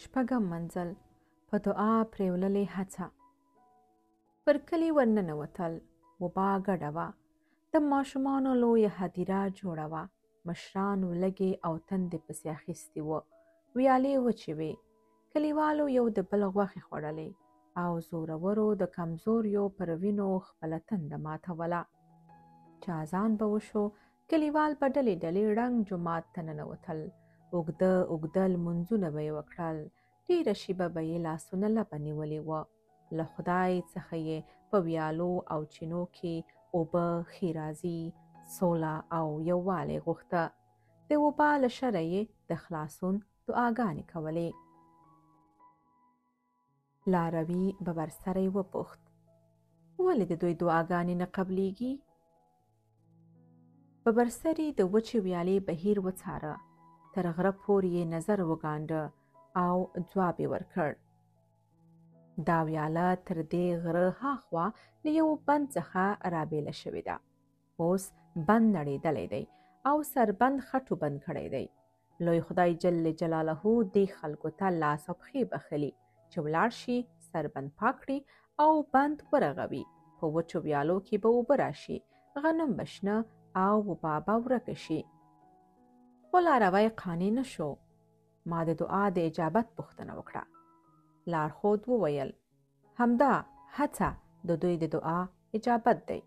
شپږم منزل، په دعا پرېوللې هڅه. پر کلي ورننوتل، وبا ګډه وه. د ماشومانو لویه هدیره جوړه وه. مشرانو لږې او تندې پسې اخیستي وو. ویالې وچې وې. کلیوالو یو د بل غوښې خوړلې او زورورو د کمزوریو پر وینو خپله تنده ماتوله. چې اذان به وشو، کلیوال به ډلې ډلې ړنګ جومات ته ننوتل. اوږده اوږده لمونځونه به یې وکړل. ډېره شېبه به یې لاسونه لپه نیولي وو. له خدای څخه یې په ویالو او چینو کې اوبه، ښېرازي، سوله او یووالی غوښته. د وبا له شره یې د خلاصون دعاګانې کولې. لاروي ببرسری وپوښت: ولې د دوی دعاګانې نه قبلېږي؟ ببرسري د وچې ویالې بهیر وڅاره، تر غره پورې یې نظر وګانډه او ځواب یې ورکړ: دا ویاله تر دې غره هاخوا له یوه بند څخه رابېله شوې ده. اوس بند نړېدلی دی او سربند خټو بند کړی دی. لوی خدای جل جلاله دې خلکو ته لاس او پښې بښلي چې ولاړ شي، سربند پاک کړي او بند ورغوي. په وچو ویالو کې به اوبه راشي، غنم به شنه او وبا به ورکه شي. خو لاروی قانع نه شو. ما د دعا د اجابت پوښتنه وکړه. لارښود وویل: همدا هڅه د دوی د دعا اجابت دی.